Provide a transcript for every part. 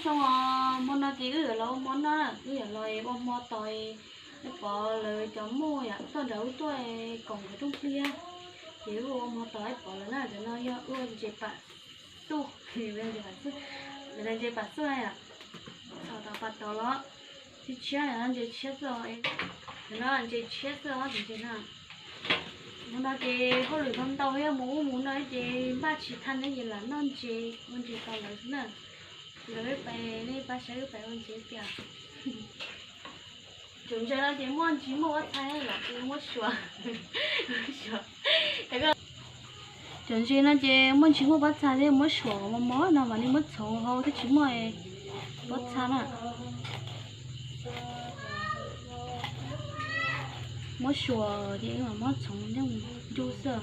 Xyoo, hmo no ces wb yuav los ua hmo noj, wb yuav los ua hmo tos Pov lawv cov muj yom, tuaj nram ub tuaj koom nkawd rooj pliaj. Ces wb ua hmo tos Pov lawv na, cov no yog ua ntses pam xuj, ntses pam xuj, ntses pam xuj na yom. Txhom tau pas tau los, tshiab tshiab, ntses tshiab xwb os. Cov no ntses tshiab xwb os, ntses no. Hmo no ces hauj lwm ntau ntau, yog mus ub mus no ces npaj tsis thaj ne ces lam noj ntses, ua ntses tos lawv xwb na. Lawv pais, nej pab saib wb pais ua ntses tiag. Cov ntses no ces muaj ntsis muaj pob txha los ces muab suav, suav. Cov ntses no ces muaj ntsis muaj pob txha thiab, muab suav mos mos no mas nej muab txhoov hau thiaj tsis muaj pob txha na. Muab suav ces muab txhoov thiab ncu xwb.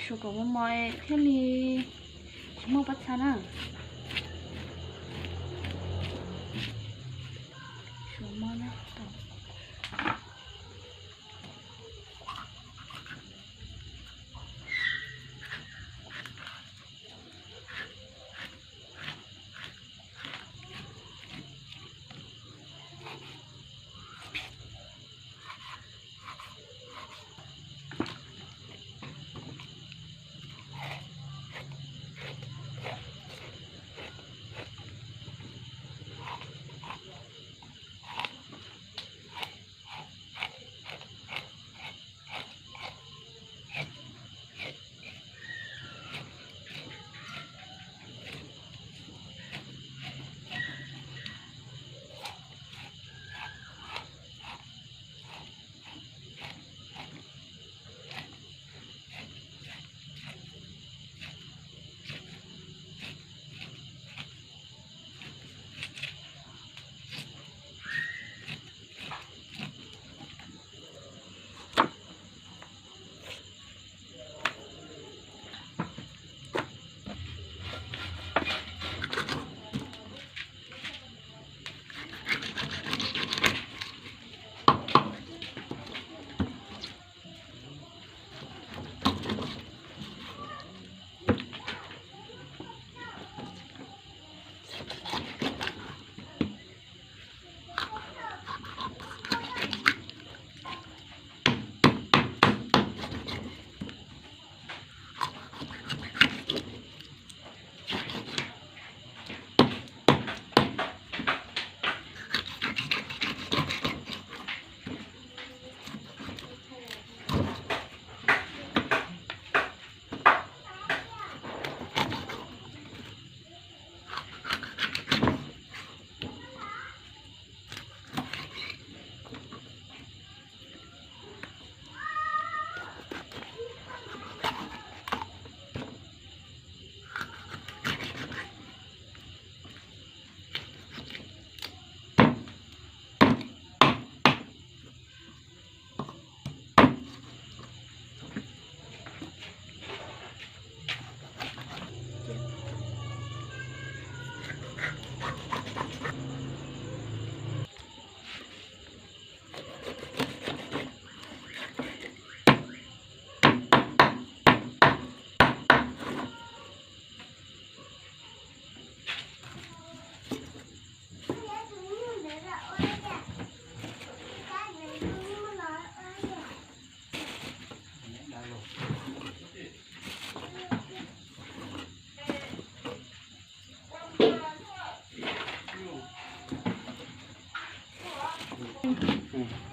Suav kom mos mos thiaj li tsis muaj pob txha na. Suav mos na.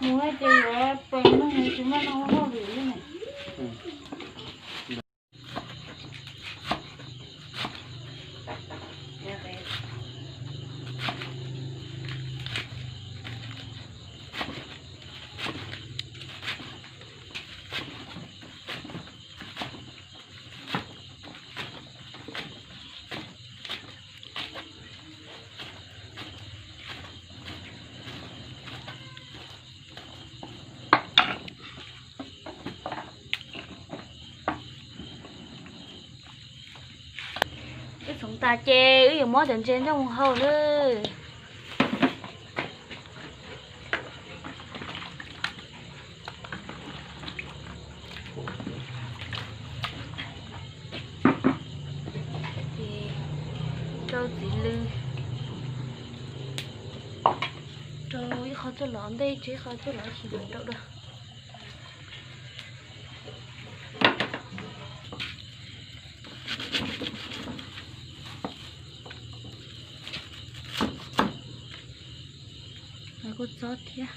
Mus ces yuav pes no tsis muaj no hauj lwm li ne. Wb txhoov tas ces wb yuav muab cov ntses coj mus hau lawm. Rau ib qho coj los ntej, ib qho coj los ib sim rau dua. Kuj txob thiab.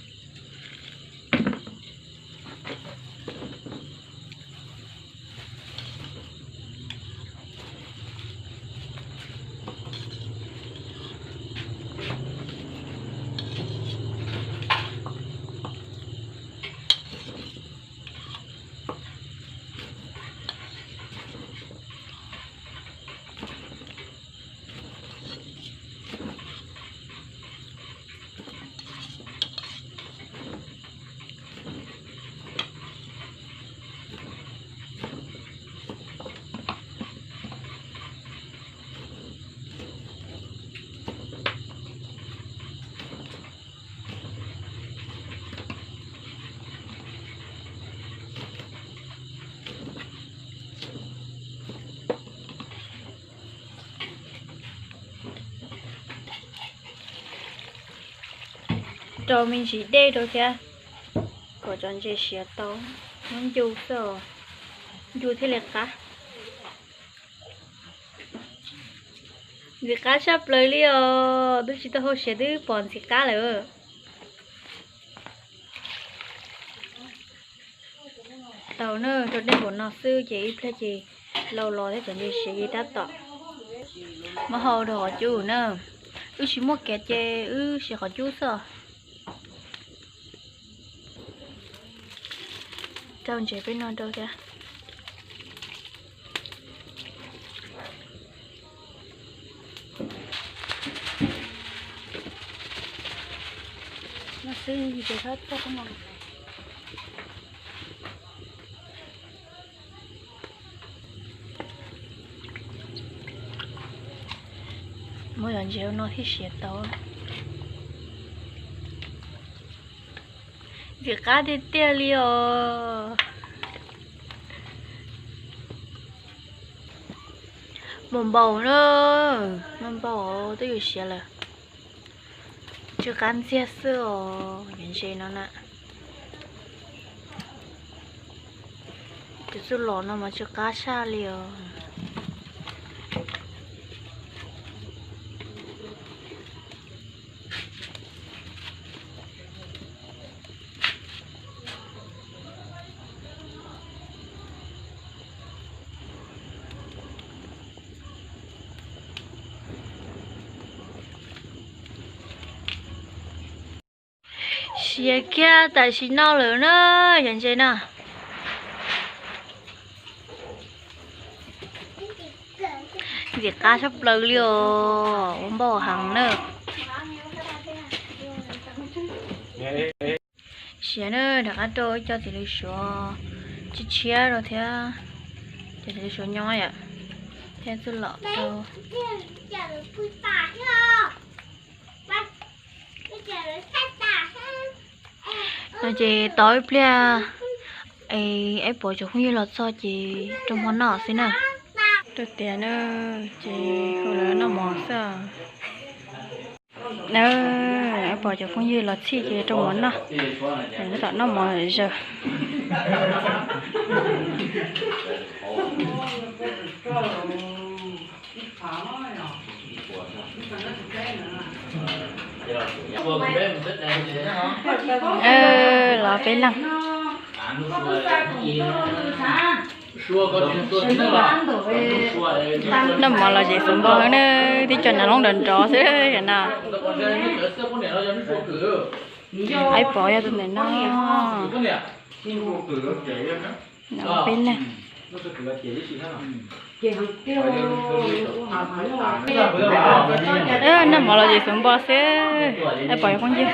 Rau me ntsis dej rau thiab, kom cov ntses siav tau, muab ncu xwb os, ncu thiaj li qab. Ntxim qab tshaj plaws li os, twb tsis tau hau siav twb pom ntxim qab lawm. Tau na, rau dej npaum no xwb ces ib pliag ces laus los thiab cov ntses siav ces tab tom muab hau rau qhov cub na. Wb tsis muaj kev ces wb siav qhov cub xwb. Rau ntses peb no rau thiab. No xwb ntses thab txog kub no. Muab cov ntses no thiaj siav tau. Ntxim qab tiag tiag li os. Muaj npaum na, muaj npaum twb yuav siav lawm. Tsw qab ntxiag xwb os, cov ntses no na. Cov txuj lom no mas tsw qab tshaj li os. Siav kiag tam sim no lawm na, cov ntses na. Ntxim qab tshaj plaws li os, ua npaum heev na. Siav na, rov qab rau ib co txiv lws suav tshiab tshiab rau thiab, cov txiv lws suav nyob yom, thiab txuj lom rau. No ces tos ib pliag, es Aib Pov cov phooj ywg los txog ces rau hmo noj xwb na. Rau tias na, ces hu lawv noj mov xwb. Na, Aib Pov cov phooj ywg los txhij ces rau mov noj, tab tom noj mov zaws. Los peb leeg. Noj mov los zem xuv npo heev na, tib co nas loob nrov nrov xwb na. Aib Pov yog tus ntawm no. Peb leeg. Noj mov los zem xuv npo xwb, Aib Pov cov phooj ywg.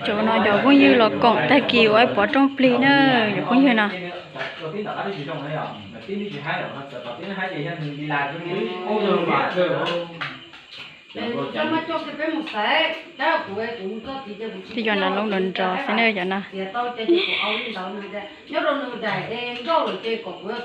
Cov no cov phooj ywg los koom tag kis ua Aib Pov rooj plig na, cov phooj ywg no. Twb yog nas loob nrov nrov xwb na cov no. Nyob rau nws daim nkauj lawm ces kom kuv